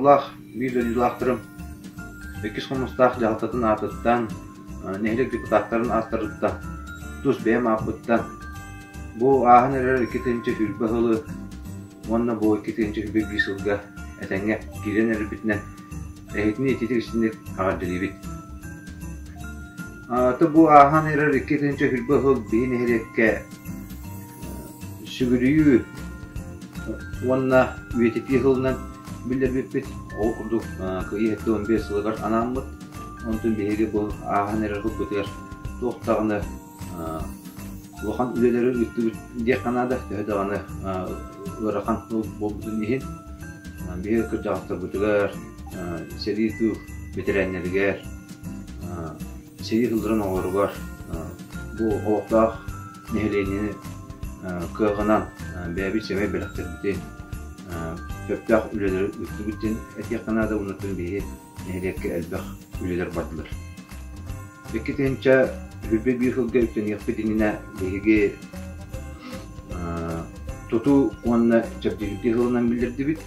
Тапталлаах биир дойдулаахтарым Иккис Хомустаах дьаһалтатын аатыттан, нэһилиэк депутаттарын ааттарыттан, тус бэйэм ааппыттан бу ааһан эрэр 2020 сылы уонна бу 2021 сылга этэҥҥэ киирэн эрэрбитинэн эһитини ититик истинник эҕэрдэлиибит. Аты бу ааһан эрэр 2020 сыл биһи нэһилиэккэ сүгүрүйүү уонна үйэтитии сылынан биллэрбиппит. Ол курдук Кыайыы 75 сылыгар анааммыт. Онтон биһиги бу ааһан эрэр сылбытыгар туох даҕаны улахан үлэлэри ыыттыбыт диэххэ наада. Төһө даҕаны ыарахан сыл буолбутун иһин биһиги кырдьаҕастарбытыгар, сэрии тыыл бэтэрээннэригэр, сэрии сылдарын оҕолоругар бу олохтоох нэһилиэнньэни кыаҕынан бэйэбит сэмэй бэлэхтэрбитин сөптөөх үлэлэри ыыттыбыт диэн этиэххэ наада уонна биһиги нэһилиэккэ элбэх үлэлэр бардылар. 2021 сылга үктэниэхпит иннинэ биһиги тутуу уонна чэбдигирдии сылынан биллэрдибит.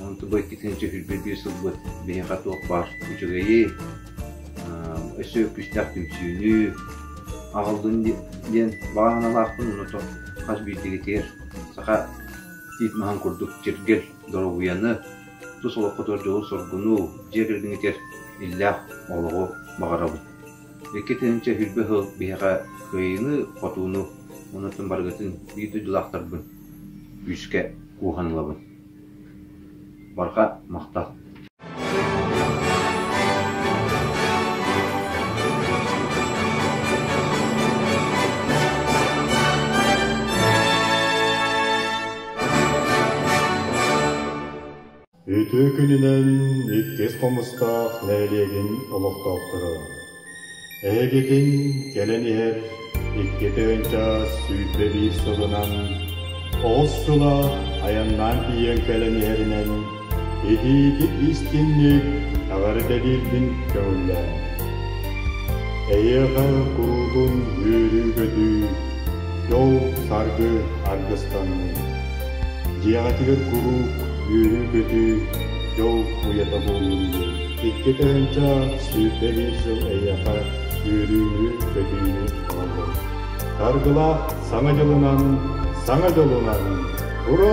Онтон бу 2021 сылбыт биһиэхэ туох баар үчүгэйи, өссө күүстээх түмсүүнү аҕаллын диэн баҕа санаалаахпын уонна хас биирдиигитигэр саха тиит маһын курдук чиргэл доруобуйаны, тус олоххутугар дьолу-соргуну, дьиэ кэргэҥҥитигэр иллээх олоҕу баҕарабын. 2020 сыл биһиэхэ кыайыыны, хотууну уонна барыгытын биир дойдулаахтарбын күүскэ кууһан ылабын. Барҕа махтал! Үтүө күнүнэн Иккис Хомустаах нэһилиэгин олохтоохторо! Эһигитин кэлэн иһэр 2021 сылынан оҕус сыла айаннаан тиийэн кэлэн иһэринэн итиитик истиҥник эҕэрдэлиирбин көҥүллээҥ. Эйиэхэ куруутун үөрүү-көтүү, дьол-саргы аргыстаннын. Дьиэҕитигэр куруук үөрүү-көтүү, дьол уйата буоллун диэн 2021 сыл эйиэхэ үөрүүнү-көтүүнү аҕаллын. Саргылаах Саҥа дьылынан, саҥа дьолунан! Ура!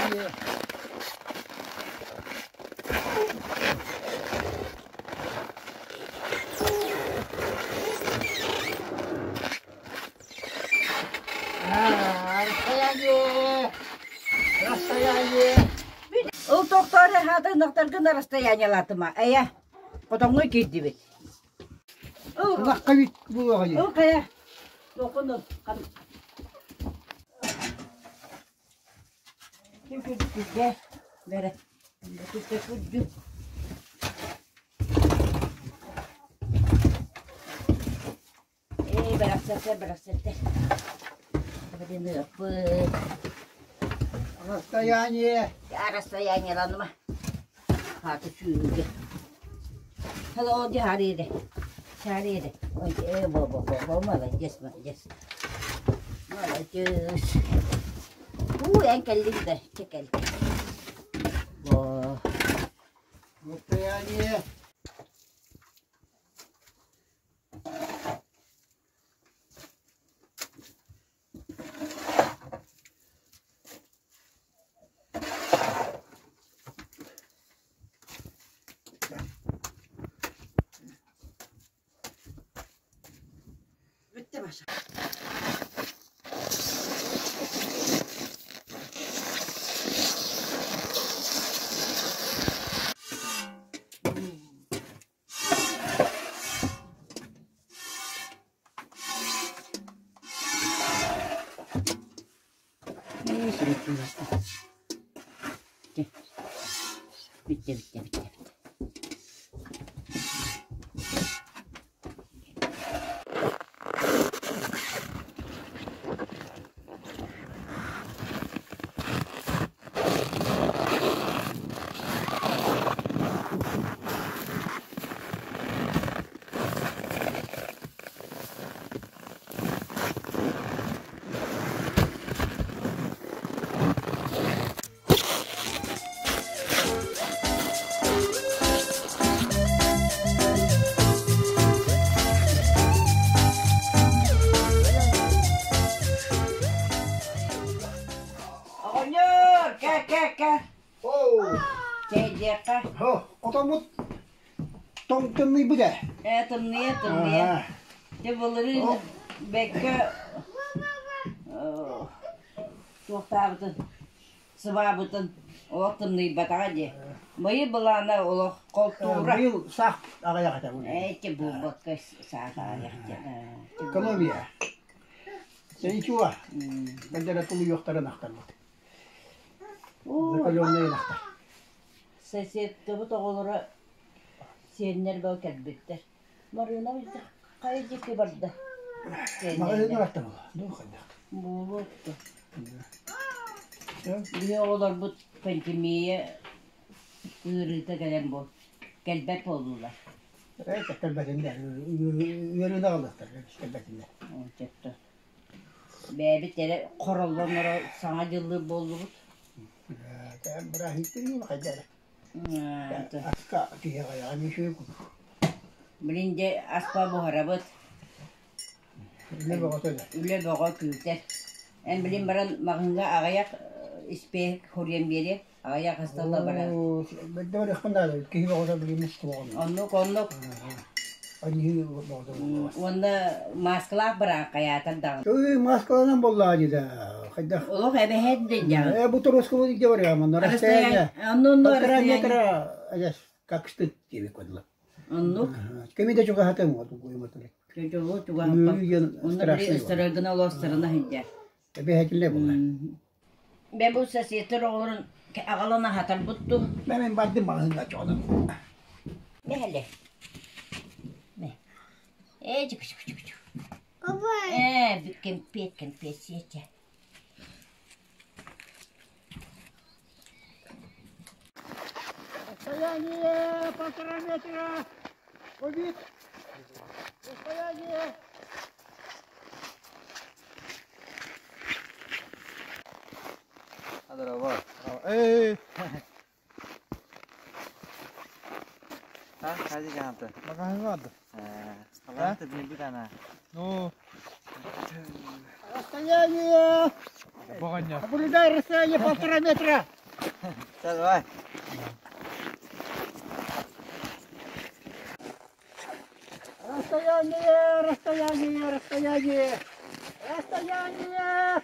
Расстояние. Расстояние. Расстояние. Ол тохтоор хаатынахтаргын расстояниелаатыма. Эйэ, хотоҥҥо киирдибит. Ыллахха бүт буолуоҕа Ол хайа, туоххун Ким күрдьүгэ бэрэ күрдьүк Ээ бэрахсаттар бэрахсаттар Бадыныаппыт Расстояние. Расстояниеланыма Хааты сүүрүүгэ Hello, дьаарыыды. Дьаарыыды. Ой, э, бо бо бо бо молодец, молодец. Молодец. Уу, эн кэллиҥ да, чэ кэл. Бо. Расстояние. Бүттэ Маша. Bitti bitti bitti bitti. Оҕонньор, кэ кэ кэ. Чэйдиэххэ. Отоммут тоҥ тымныйбыт ээ. Ээ тымныйа тымныйа. Дьэ былырыын бэккэ туохтаабытын сыбаабытын олох тымныйбатаҕа дии. Быйыл былаана олох холтуура. Быйыл саах аҕыйах этэ. Эти буолбакка саах аҕыйах диэн. Экономия. Ничего. Бэлдэрэ тулуйуохтарын ахтарбыт. Закаленные ынахтар. Соседкабыт оҕолоро сиэннэр бал кэлбиттэр. Марыына хайа диэки барда? Маҕаһыыҥҥа барта буолуо. Дуу хайдах. Буолуо Биһи оҕолорбут пандемия ыарыыта кэлэн бу кэлбэт буоллулар. Ээ кэлбэтиннэр. Ыарыыны аҕалыахтар кэлбэтиннэр. Чөптө. Бэйэбит эрэ хороллон саҥа дьыллыыр буоллубут. Бырааһынньыктыы хайда эрэ. Аска киһиэхэ үчүгэй курдук. Билин дьэ аспа буһарабыт. Үлэ бөҕөтө да. Үлэ бөҕө күүтэр. Эн билин баран маҕаһыыҥҥа аҕыйах испиэһик хоруйан биэриэ. Аҕыйах асталла барар. Бэрдэ барыахпын наада киһи бөҕөтө билин мустубаҕын. Оннук оннук. Аньыы бөҕөтө буолуо. Уонна мааскалаах бараан хайаатар даҕаны. Ой, мааскаланан буоллаҕа дии да. Хайдах? Олох эбэһээт дэнньэҕин. Э, бу торуоскабыт илдьэ барыам, онно расстояние. Онно онно Полтора расстояние. метра, как стыд диэбит кодла. Оннук. Кеми да чугаһатым, вот уйматым. Чочолу чугаһаппа. Онно били ыстараргына олоостарына сылдьар. Эбэһэтиллэ буолла. Бе бу соседтар оҕолорун аҕалан аһатарбыт дуу? Мен бардым маҕаһыыҥҥа чоҕунан. Бэһэлэ. Бе. Ээ, чук чук чук чук. Ээ, кэмпиэт кэмпиэт сиэтэ. Расстояние полтора метра. Убит. Расстояние. Здорово. Эй! Хайди гаанта. Магаһыҥҥа Алаата билбит ана. Ну. Расстояние. Боҕонньор. Соблюдай расстояние полтора метра. Давай. Расстояние, расстояние, расстояние, расстояние.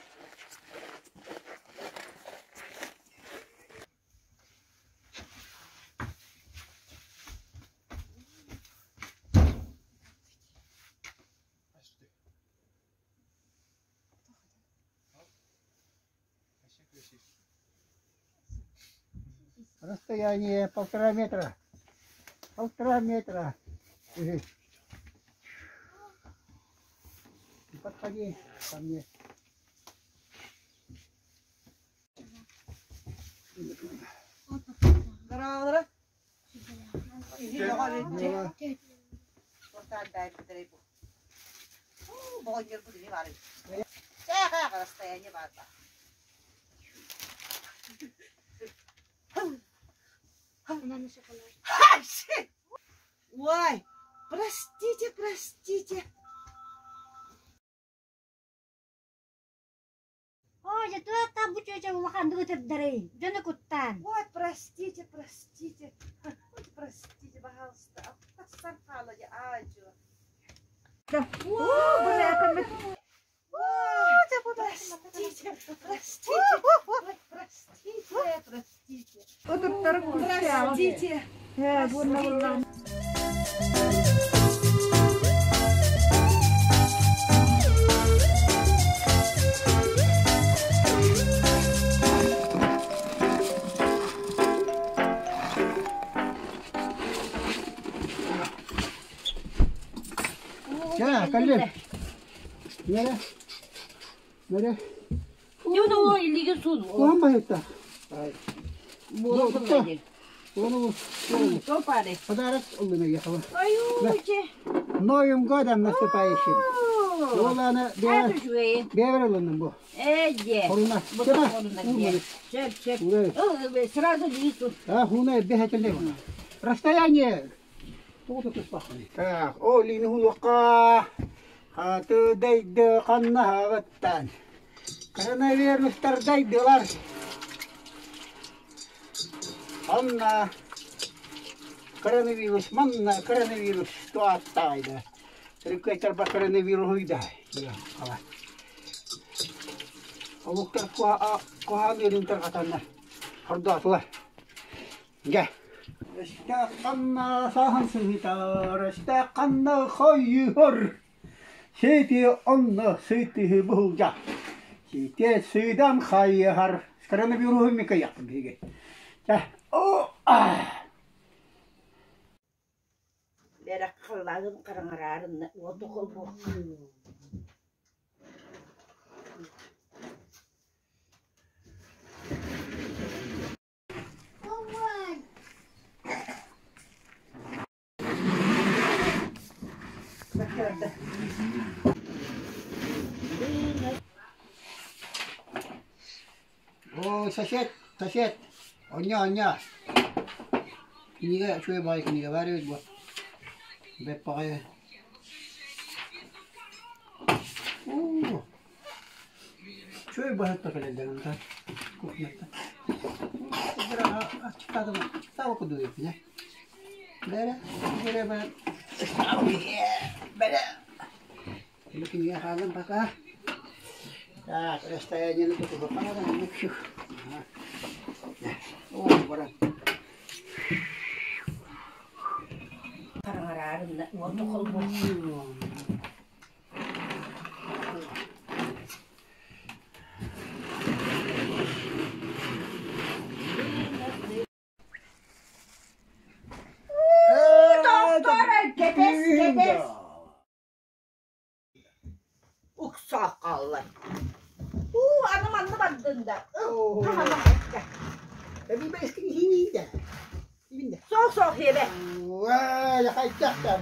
Расстояние полтора метра. Полтора метра. Не подходи ко мне. Ой, простите, простите. Оо, дьэ туох бу чүөчэ улаханнык ытырдарый, дьону куттаан. Ой, простите, простите. Ой, простите, пожалуйста. Тахсан хаалла дии, аа-дьуо. Простите, простите, ой, простите, простите. Простите. Чэ, кэллим. Нэрэ. Нэрэ. Дьону илиги суун. Куһан баһыйта. Буола сылдьар. Ону То пары. подарок ыллым эйиэхэ. Аю, че. Новым годом наступающим. Уоланы Это үчүгэй. бэйэбэр ылынным бу. Ээ, Хоруна. Бу Чэбэ. хоруна дьэ. Сөп, сөп. Уурай. Сразу лису. А, хуна бэһэтэллэ. Расстояние. Тугу туспахны. Так, о лини хулуққа. Хаты дайды ханна хагаттан. Коронавирустар дайдылар. Анна коронавирус, манна коронавирус туаттайда. Рүккайтар ба коронавирус уйда. Ала. Олуктар куа ыарыын тарҕатаннар. Хордоотулар. Дьэ. Өстөөх ханна саһан сыһытар, өстөөх ханна хойуһар. Сити онно сытыһы булдьа. Сите сыдан хайыһар. Коронавируһу микаяхпын биһиги. Чэ, о, а. Бэрэ халлаанын хараҥараарын уоту холбуохха. О, сосед, сосед. Онньо, онньо. Кинигэ, үчүгэй баҕайы кинигэ баар эбит буо. Бэт баҕайы. Уу. Үчүгэй баһыттар кэлэллэр онтон кухняттан. Аччыктаатым, курдук эбиппин ээ. Бэрэ, бэрэ, бэрэ. Бэрэ. Бу кинигэ хаалан пока. Так, расстояние тутуһуохха наада, маннык. О, баран. Хараҥараарын уоту холбуохха. Доктор, кэтэс, кэтэс. Уксаах хаалла. Уу, аны манна бардын да. Суох, суох, хиэбэ.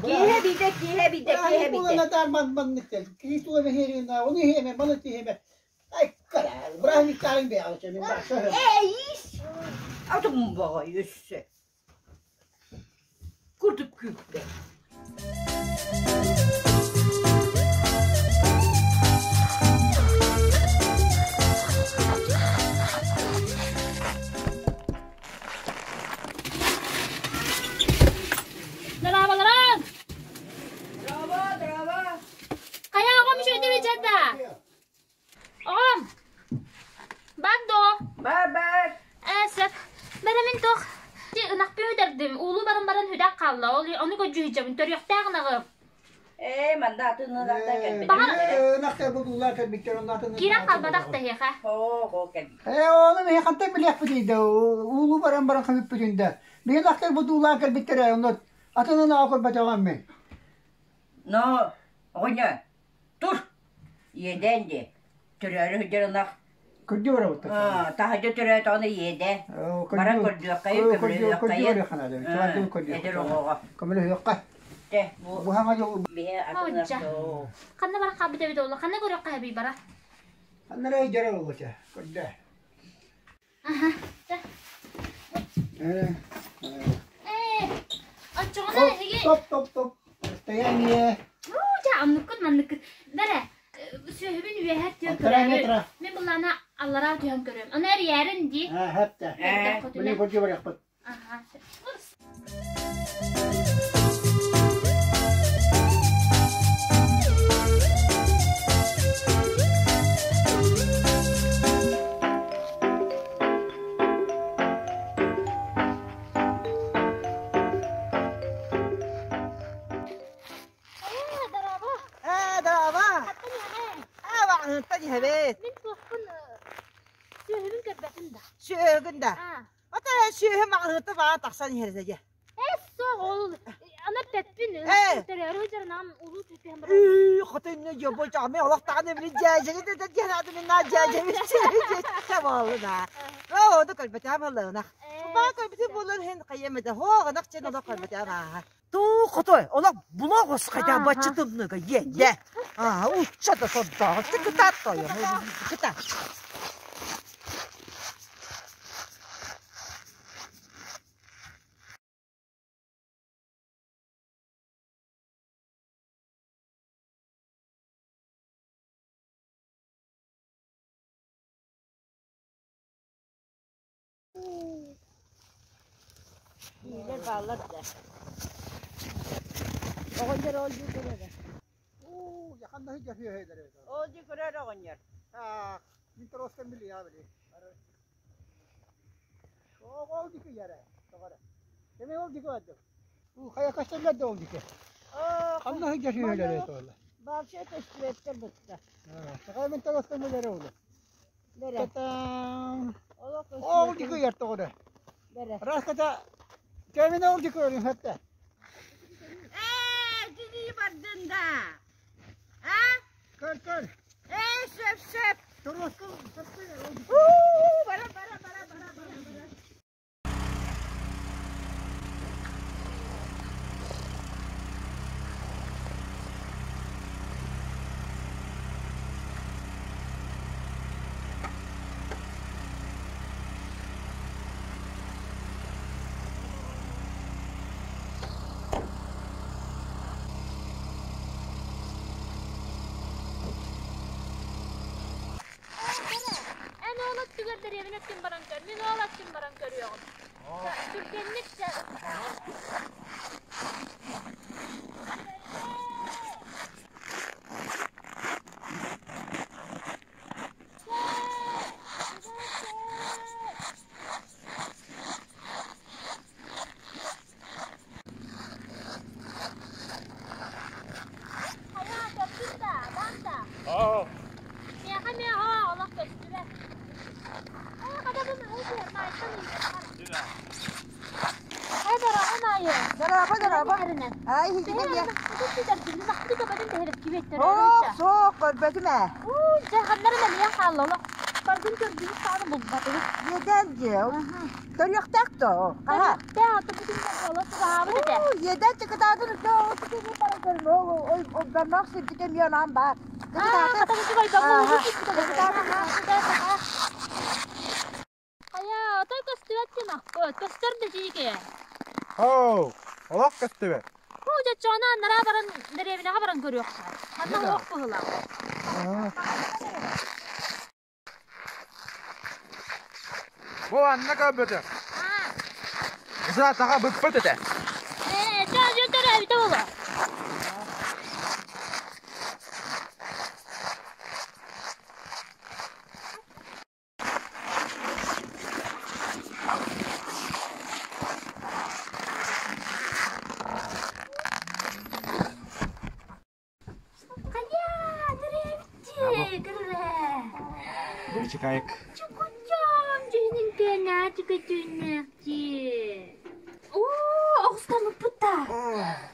Киһи биде, киһи биде, киһи биде. Эй, атым баҕай өссө. Курдук күүппэ. ынахпын үтэрдим, уулуу баран баран хүдэх хаалла, ол ону көрдьүһүдьэбин, төрүөхтээх ынаҕым. Ээ, манна атын ынахтан кэлбит. Баҕар Ынахтар бутуулар кэлбиттэр, онно атын киирэн хаалбатах да эһиэхэ. Оо, кэлбит. Ээ, ону мин хантан билиэхпитий да, уулуу баран баран хабыппытын да. Биһи ынахтар бутуулаан кэлбиттэрэ, онно атын ынаҕы көрбөтөҕүм мин. Но, оҕонньор, тур! Иэдээн дии. Төрөөрү сылдьар ынах. Көрдүү барабыт. Таһырдьа төрөөтөҕүнэ иэдээн. Баран көрдүөххэйин, көмөлөһүөххэйин. Эдэр оҕоҕо. Көмөлөһүөххэ. Тэ, бу Бу хаҥа дьол биһи атын Отча. Ханна баран хаалбыт эбит ол? Ханна көрүөххэ эбий бара? Ханна эрэ дьара буолбута. Көрдөө. Аха. Э. Ээ, оччоҕуна эһиги Топ топ топ. Расстояние. Уу, дьэ, оннуккут манныккыт. Бэрэ, сүөһүбүн үөһэ түһэн Алтараа көрөөрү. метра. Мин былаана аллараа түһэн көрүөм. Аны эрийээрин дии. Аа, хатта. Ээ. Блин, көрдүү барыахпыт. Аха. Ээ, дорообо. Ээ, дорообо. Хаттан иһэҕэ. Ээ, баҕаһыттан иһэбит. Мин туохпун сүөһүбүн көрбөтүм да. Сүөһүгүн да. Аа. Ата сүөһү маҕаһыыта баҕа тахсан иһэр дьэ. Ээ, суох, ол аны эппэппин. Ээ. Төрөөрү сылдьарынан улуу түһэн баран. Үй, хотун дьобо чаҕмай олох даҕаны били дьээдьэни да диэн ааты мин наа дьээдьэбит дьээдьэ буолла. Оо, ону көрбөтөм ыллыгынах. Баа көрбүтүм буолан иһин хайыам этэ. Һоо, ынах чэн олох көрбөтөм ааһа. Туу хотой, олох булок осхайда баччытымныга е, е. Аа, учча да сордоох. Кытаат тойон. Кытаат. Иилэр бааллар да. Оҕонньор ол дии көрөрө. Уу, ханна сылдьар сүөһүлэр эбит. Ол дии көрөр оҕонньор. Аа, мин тороскан билиэ били. Ол дики яра. Тоҕора. Эме ол дики барды. Уу, хайа көстөллөр да ол дики. Ханна сылдьар сүөһүлэр эбит ол. Баалча көстүбэттэр бытта. Аа, мин тороскан билэр ол. Бэрэ. Татам. Олох Ол көстүбэттэр. дики яр тоҕора. Бэрэ. Раската Кемин ол дики өрүн хатта. Ээ, кини бардын да. А? Көр көр. Ээ, сөп сөп. Тороскан саппы ол дики. Уу, бара бара бара бара бара бара. Эн ол өттүгэр дэриэбинэ өттүн баран көр. Мин ол өттүн баран көрүөҕүм. Түргэнник Хайа, көптүн да, бан да. Миэхэ миэ олох көстүбэт. Ээ, хадабын ылбыар, маайтан ыйыаххар. Ээ, дороҕо Маайа. Дорообо, дорообо. Эринэн. Ай, иһигинэ миэ. Оо, Оо, суох, көрбөтүм ээ. дьэ, ханнара мэлийэн хаалла олох. Бардын көрдүбүт даҕаны булбатыбыт. Иэдээн дьиэ. Көрүөхтээх доо. Хаһа. Көрүөхтээх, аты бүтүн олох чугаһаабыт этэ. Уу, иэдээн чыкытаатын үтэ ол ситини баран көрүм. Ол, ол, ол, бармах сирдикэ эмиэ анаан баар. Аа, Кытаатын. хата бу байбаҥҥа Ааха. улуу түспүт Кытаатын. Хайа, отой көстүбэт тимахпыт. Көстөр да дьиикэ. Оу, олох көстүбэт. Уу, дьоччоҕуна аннараа баран, дэриэбинэҕэ баран көрүөххэ. Манна уох быһыылаах. Бу анна көрбөтө. Ыза таға быппыт этэ. Ээ, чаа дьүөтэрэ эбитэ буолуо. Чикаек. Чукучам, дьүһүнүн көнө, чүкөтүннэхчи. Оо, оҕустаммыппыт да.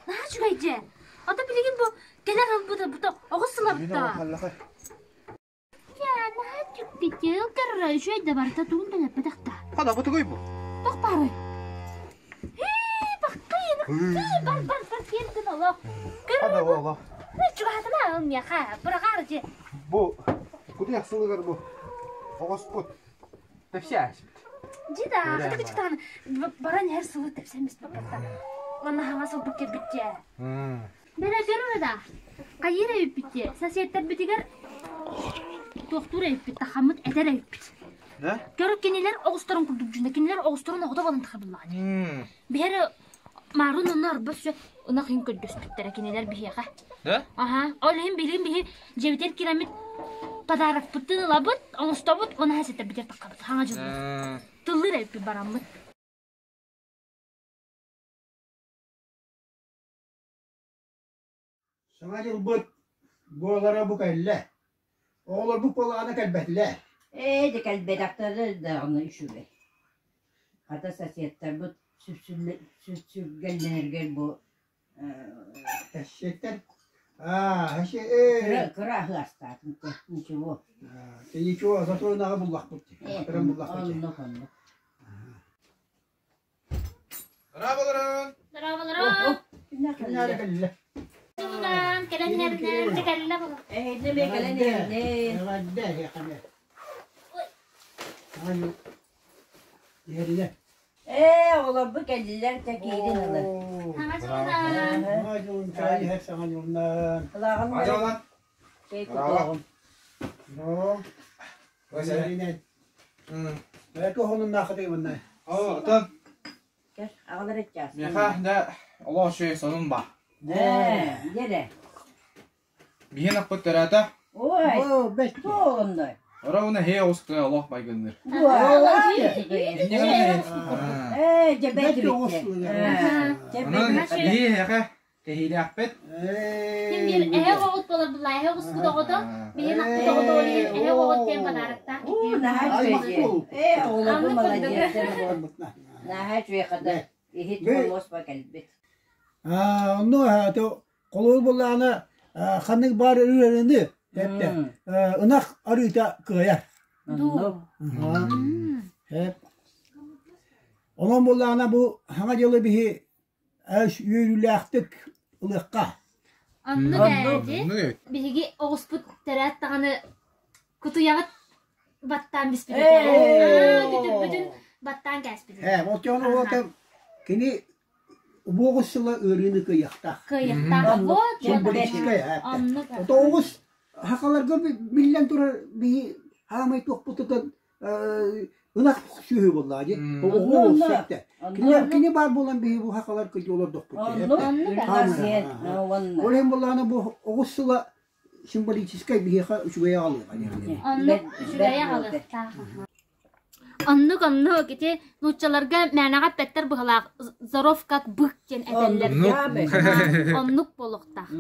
Наһаа үчүгэй дьэ. Ото билигин бу кэлэр ылбыта бута оҕус сылабытта. Дьэ, наһаа чүккүтү ылтарара үчүгэй да барыта тугун да эппэтэх да. Хана бу тугуй бу? Тох баарый? Ии, баккый, баккый, бар, бар, бар, киэр гын олох. Хана бу олох. Чугаһатыма ыл миэхэ, быраҕаар дьэ. Бу кутуйах сылыгар бу оҕоспут тэпсэ ааспыт. Дьида, хата кычытаан баран иһэр сылы тэпсэн биспэппэтта. Уонна хаҥас сылбыт кэлбит дьэ. Бэрэ көрөр да, хайыыр эбиппит дьэ. Соседтарбытыгар туохтуур эбиппит, тахаммыт этэр эбиппит. Да? Көрө кинилэр оҕустарын курдук дьүнэ, кинилэр оҕустарын оҕото болан тахабыллаҕа. Биһэр Марын онно арба сүө ынах иһин көрдөспүттэрэ кинилэр биһиэхэ. Да? Аха, ол иһин билигин биһи дьиэбитигэр киирэммит подарокпытын ылабыт, оҥостобут, уонна сэтэрбитигэр таххабыт. Хаҥа дьыллар. Тыллыыр эбиппит бараммыт. Саҥа дьылбыт буолара бу кэллэ. Оҕолорбут буоллаҕына кэлбэтилэр. Ээ, дьэ кэлбэтэхтэрэ даҕаны үчүгэй. Хата соседтарбыт сүпсүлгэннэригэр бу Соседтар аа, э кыра аһыы астаатым ничего. Ничего, зато ынаҕы буллахпыт. Ыран буллахпыт. Оннук, оннук. Здраволорон! Здраволорон! Кимнээре кэллэ? Кэлэн кэлэн кэллэ була. Эһэйдэ ме кэлэн иһэрнэ. Эҕэрдэ эһиэхэ. Иһэринэ. Ээ, оҕолорбут кэллилэр да киирин ылын. Саҥа дьылынан. Саҥа дьылын чай иһэр саҥа дьылынан. Ылааҕын Адьалан. чэй кутуоҕум. Но. Иһэринэн. Эки хонуннаахытый мынна. О, отон. Кэл, аҕалар иччаас. Миэхэ да олох үчүгэй сонун ба. Ээ, дьэрэ. Биһин аппыт төрөөтө. Ой, О, бэт. туоҕунной. Ровно хе оҕустуга олох майгынныр. Ээ, дьэ Бэт бэт оҕус. Онон биһи эһэхэ кэһиилээхпит. Ким биир эһэ оҕот болор булла, эһэ оҕуспут оҕото, биһин аппыт оҕото ол иһин эһэ оҕот диэн подароктаах. Уу, наһаа үчүгэй. Ээ, оҕолорбун маладьыастар. Наһаа үчүгэй хата. Иһит хомуоспа кэлбит. Аа, онно холобур буоллаҕына ханнык баар ырыаны эптэ ынах арыыта кыайар. Онон буоллаҕына бу саҥа дьылы биһи үөрүүлээхтик ылыахха. Оннук ээди. Биһиги оҕуспут төрөөт даҕаны кутуйаҕыт баттаан биспит этэ. Күтүрбүтүн баттаан кээспит. Ээ, ол кини Уоҕус сыла ыарыыны кыайыахтаах. Кыайыахтаах. Вот, Символическай оннук. Тоҕус хахаларга биллэн турар биһи хаамай туохпутутан ынах сүөһү буоллаҕа дии. Оҕо сөптө. Кини баар буолан биһи бу хахалар кыдьы олордохпут. Ол иһин буоллаҕына бу оҕус сыла символическай биһиэхэ үчүгэй аҕалыаҕа. Оннук үчүгэй аҕалыахтаах. Оннук оннук ити нууччаларга мээнэҕэ эппэттэр быһалаах здоров как бык диэн этэллэр. Оннук буолуохтаах.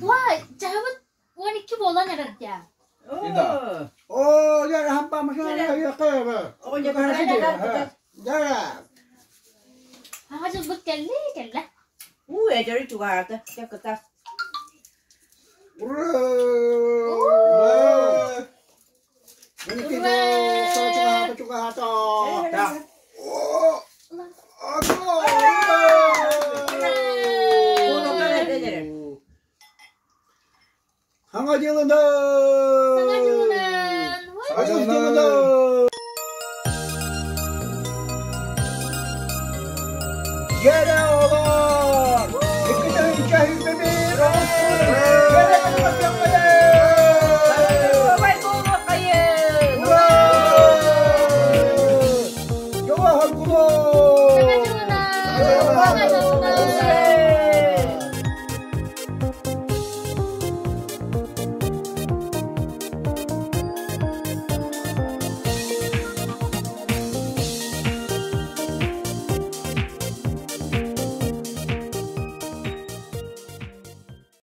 Уай, чаһыбыт 12 буолан эрэр дии. Оо, дьэ, Аҕа дьылбыт кэлли кэллэ. Уу, эдэрэ чугаһаата. Дьэ, кытас. Ура! Саҥа дьылынан! Саҥа дьылынан! Саҥа дьылынан! Дьэрэ олор! Икки тыһыынча сүүрбэ биир! Дьэрэ!